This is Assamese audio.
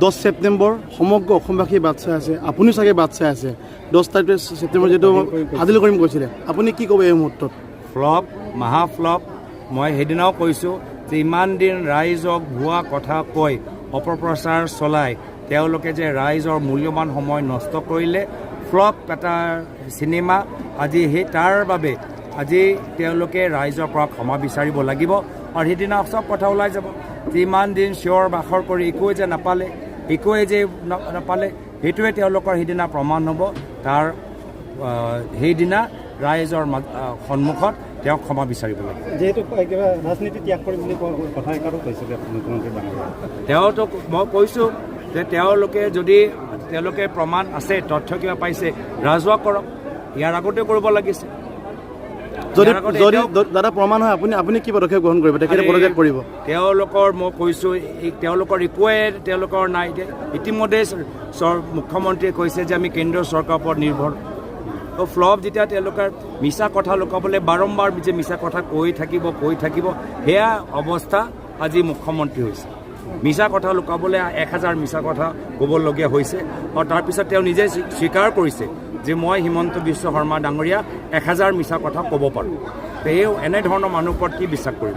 10 ছেপ্টেম্বৰ সমগ্ৰ অসমবাসীয়ে বাট চাই আছে, আপুনিও চাগে বাট চাই আছে। 10 তাৰিখে ছেপ্টেম্বৰ যিটো আদিল কৰিম কৈছিলে, আপুনি কি ক'ব এই মুহূৰ্তত? ফ্লপ, মহা ফ্লপ। মই সেইদিনাও কৈছোঁ যে ইমান দিন ৰাইজক ভুৱা কথা কৈ অপপ্ৰচাৰ চলাই তেওঁলোকে যে ৰাইজৰ মূল্যৱান সময় নষ্ট কৰিলে, ফ্লপ এটা চিনেমা। আজি সেই তাৰ বাবে আজি তেওঁলোকে ৰাইজৰ পৰা ক্ষমা বিচাৰিব লাগিব আৰু সেইদিনা চব কথা ওলাই যাব যে ইমান দিন চিঞৰ বাখৰ কৰি একোৱে যে নাপালে, একোৱে যে নাপালে, সেইটোৱে তেওঁলোকৰ সেইদিনা প্ৰমাণ হ'ব। তাৰ সেইদিনা ৰাইজৰ সন্মুখত তেওঁক ক্ষমা বিচাৰিব লাগিব। যিহেতু কিবা ৰাজনীতি ত্যাগ কৰিম বুলি কোৱা কথা এষাৰো কৈছিলে মুখ্যমন্ত্ৰী ডাঙৰীয়াই। তেওঁতো মই কৈছোঁ যে তেওঁলোকে যদি তেওঁলোকে প্ৰমাণ আছে, তথ্য কিবা পাইছে, ৰাজহুৱা কৰক। ইয়াৰ আগতেও কৰিব লাগিছে। যদি ইয়াৰ আগতে যদি এতিয়াও দাদা, প্ৰমাণ হয়, আপুনি কি পদক্ষেপ গ্ৰহণ কৰিব? তেখেতে পদত্যাগ কৰিব? তেওঁলোকৰ মই কৈছোঁ, এই তেওঁলোকৰ একোৱে তেওঁলোকৰ নাই। এতিয়া ইতিমধ্যে মুখ্যমন্ত্ৰীয়ে কৈছে যে আমি কেন্দ্ৰীয় চৰকাৰৰ ওপৰত নিৰ্ভৰ। তো ফ্লপ যেতিয়া তেওঁলোকৰ মিছা কথা লুকাবলৈ বাৰম্বাৰ যে মিছা কথা কৈ থাকিব, কৈ থাকিব, সেয়া অৱস্থা আজি মুখ্যমন্ত্ৰী হৈছে। মিছা কথা লুকাবলৈ 1000 মিছা কথা ক'বলগীয়া হৈছে আৰু তাৰপিছত তেওঁ নিজে স্বীকাৰ কৰিছে যে মই হিমন্ত বিশ্ব শৰ্মা ডাঙৰীয়া 1000 মিছা কথা ক'ব পাৰোঁ। তো এই এনেধৰণৰ মানুহৰ ওপৰত কি বিশ্বাস কৰিব?